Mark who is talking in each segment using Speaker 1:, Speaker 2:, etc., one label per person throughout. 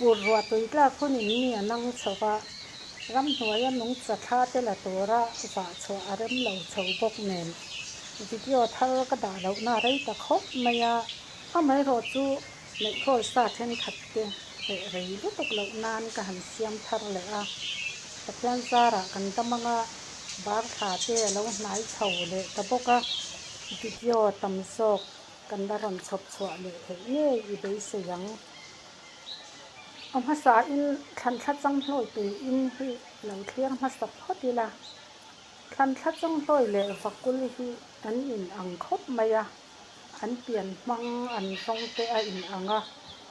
Speaker 1: Fur ruah tui tlak hunin mi a nang chho va, ramhnuaia nungcha thla te la tura vah chhuah a rem lo chho bawk nen video thar ka dah lohna rei ta khawp mai a. Amaherawh chu neihkhawl sa thenkhat te reh rei lutuk loh nan ka han siam thar leh a, Pathian zarah kan dam anga bar thla te a lo hnai chho leh ta bawk a, video tam zawk kan la rawn chhawp chhuah leh theih ngei i beisei ang. A hmasain thlanthla changhlawi tui in hi lo thlir hmasa phawt ila, thlanthla changhlawi leh vakul hi an in ang khawp mai a, an pian hmang an rawng te a in ang a,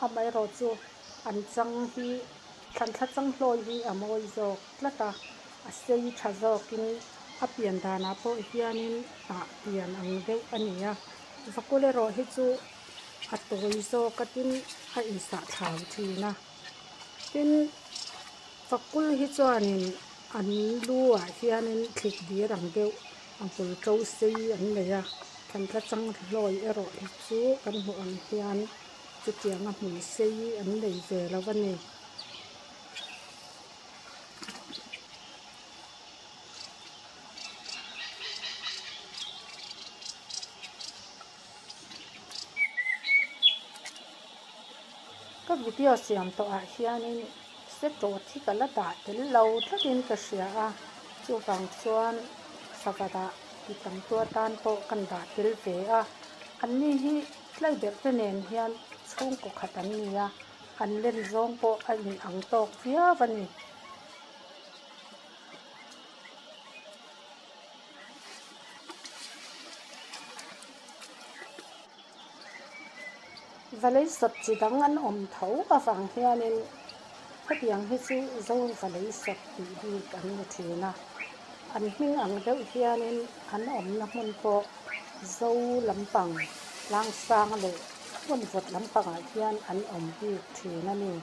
Speaker 1: amaherawh chu an chang hi thlanthla changhlawi hi a mawi zawk tlat a, a sei tha zawkin a pian danah pawh hianin hnah pian ang deuh a ni a, vakul erawh hi chu a tawi zawk a tin a insah thlau thin a tin fakul hi chuanin an lu ah hianin thlit dir ang deuh a hmul to sei an nei a thlanthla chang hlawi erawh hi chu kan hmuh ang hian chutianga hmul sei an nei ve lo a ni. Ka video siam tawh ah hianin se tawt hi ka la dah tel lo tlatin ka hria a, chuvang chuan sava dah ti tam tu atan pawh kan dah tel ve a, anni hi tlai berh te nen hian chhungkaw khat an ni a, an len zawng pawh a in ang tawk viau a ni. Valei sawt chi dang an awm tho avang hianin hetiang hi chu Zo valei sawt tih bik an ni thin a, an hming ang deuh hianin an awmna hmun pawh Zo lampang tlangsang leh hmun vawt lampangah hian an awm bik thin a ni.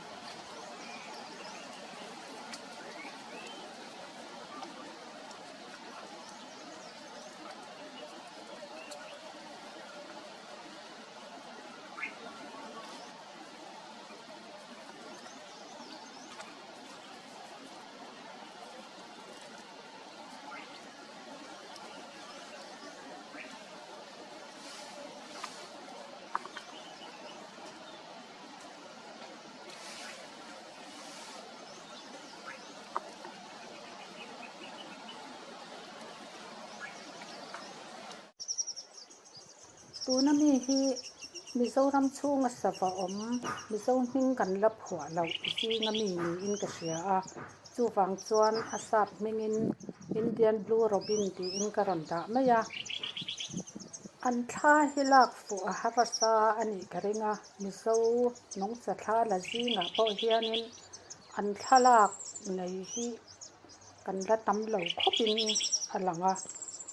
Speaker 1: Tuna mi hi Mizoram chhunga sava awm Mizo hming kan la phuah loh zinga mi niin ka hria a, chuvang chuan a sap hmingin Indian Blue Robin tiin ka rawn dah mai a, an thla hi lak fuh a harsa a nih ka ring a, Mizo nungcha thla la zingah pawh hianin an thlalak nei hi kan la tam lo khawpin a lang a,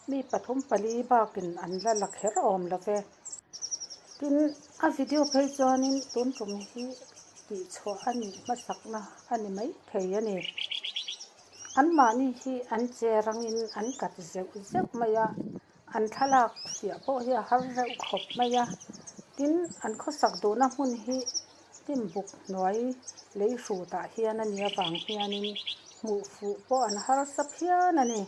Speaker 1: mi pathum pali bakin an la la kher awm lo ve. Tin, a video phei chuanin tun tum hi tihchhuah a nih hmasakna a ni maithei a ni. Anmahni hi an che rangin an kat zeuh zeuh mai a, an thlalak fiah pawh hi a har reuh khawp mai a. Tin, an khawsak duhna hmun hi Hnim buk hnuai lei hrutah hian a nih avang hianin hmuh fuh pawh an harsa phian a ni.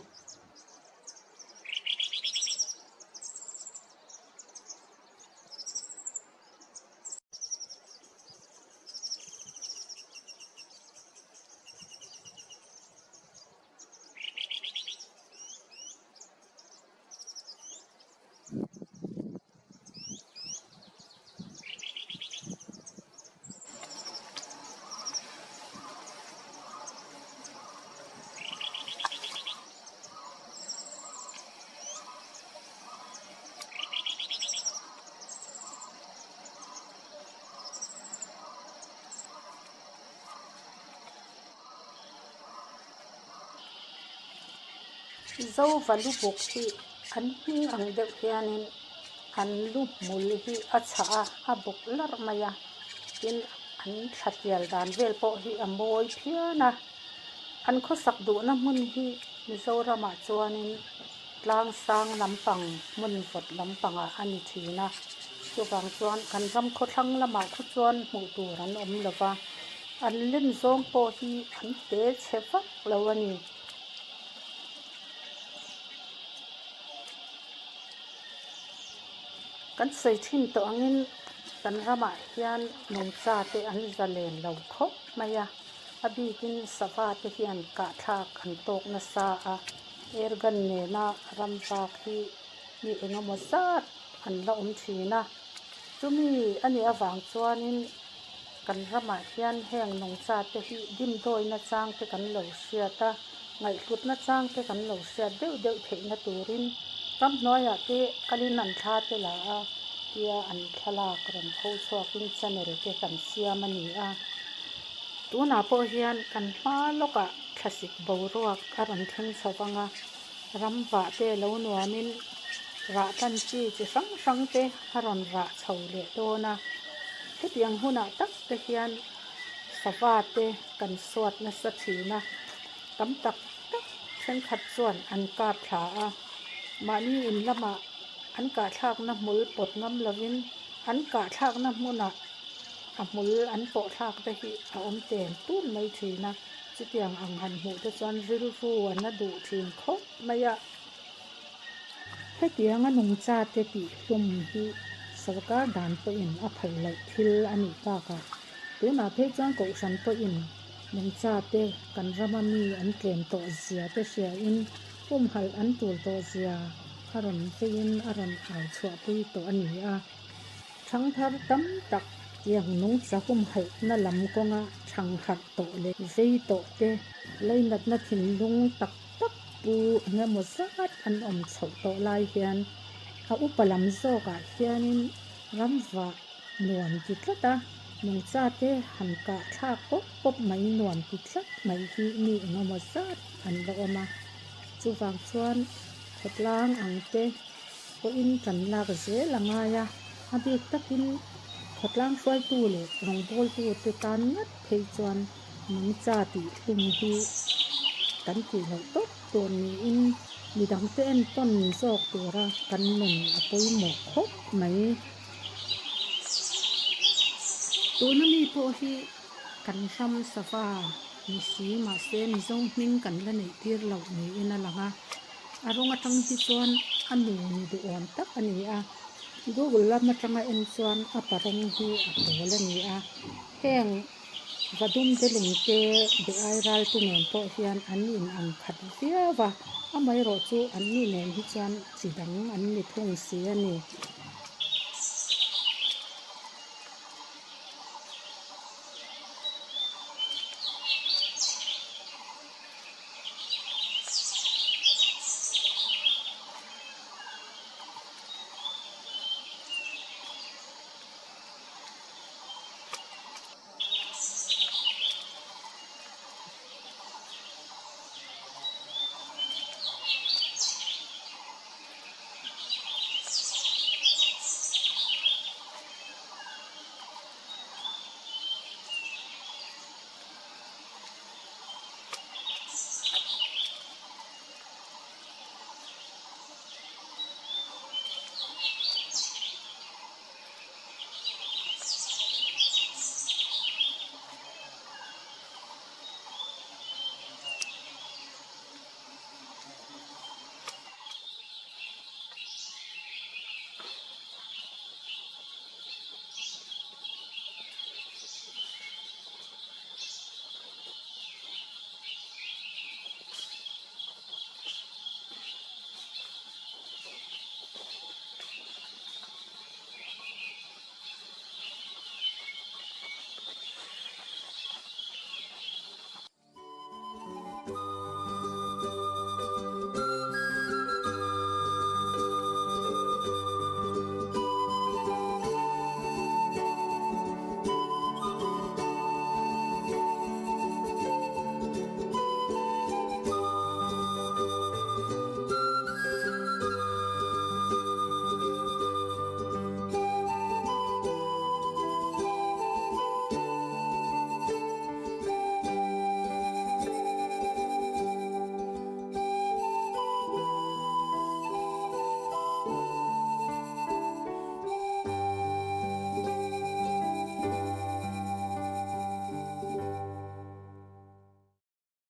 Speaker 1: Zova lu buk hi an hming ang deuh hianin an lu hmul hi a chhah a, a buk larh mai a, tin an thla tial dan vel pawh hi a mawi phian a, an khawsak duhna hmun hi Mizoramah chuanin tlang sang lampang hmun vawt lampangah a ni thin a, chuvang chuan kan ram khawthlang lamah khu chuan hmuh tur an awm lo va. An len zawng pawh hi an te chhe vak lo a ni. Kan sawi thin tawh angin kan ramah hian nungcha te an zalen lo khawp mai a, a bikin sava te hian kahthlak an tawk nasa a, airgun nena ram vak hi mi engemaw zat an la awm thin a, chumi a nih avang chuanin kan ramah hian heng nungcha te hi dimdawina chang te kan lo hriat a, ngaihhlutna chang te kan lo hriat deuh deuh theihna turin ramhnuaiah te kalin an thla te la a tia an thlalak rawn pho chhuakin channel te kan siam a ni a. Tunah pawh hian kan hma lawkah thlasik boruak a rawn thleng chho vang a, ram vah te lo nuamin rah tan chi chi hrang hrang te a rawn rah chho leh dawn a. Hetiang hunah tak te hian sava te kan suat nasa thin a, tam tak tak thenkhat chuan an kap thla a, mahni in lamah an kahthlakna hmul pawt ngam lovin an kahthlakna hmunah a hmul an pawh thlak te hi a awm tel tun mai thin a, chutiang ang han hmuh te chuan rilru a na duh thin khawp mai a. Hetianga nungcha te tih hlum hi sorkar dan pawhin a phal loh thil a nih bakah tunah phei chuan kohhran pawhin nungcha te kan rama mi an tlem tawh zia te hriain humhalh an tul tawh zia a rawn veiin a rawn au chhuahpui tawh a ni a. Thangthar tam tak tiang nungcha humhalhna lam kawnga thangharh tawh leh vei tawh te leinatna thinlung tak tak pu eng emaw zat an awm chhoh tawh lai hian a upa lam zawkah hianin ramvah nuam ti tlat a, nungcha te han kah thlak pawp pawp mai nuam ti tlat mai hi mi eng emaw zat an la awm a. Chuvang chuan khawtlang ang te pawhin kan lak zel a ngai a, a bik takin khawtlang hruaitu leh rawngbawltu te tan ngat phei chuan nungcha tih hlum hi kan tih loh tawp tur niin midangte entawn zawk tura kan nun a pawimawh khawp mai. Tuna mi pawh hi kan ram sava ni si mahse Mizo hming kan la neih tir loh niin a lang a, a rawng atang hi chuan a nu ni duhawm tak a ni a, Google lam atanga en chuan a pa rawng hi a pawl a ni a, heng va dum te lung te be ai ral te nen pawh hian an in ang khat viau a, amaherawhchu an ni nen hi chuan chi dang an ni thung si a ni.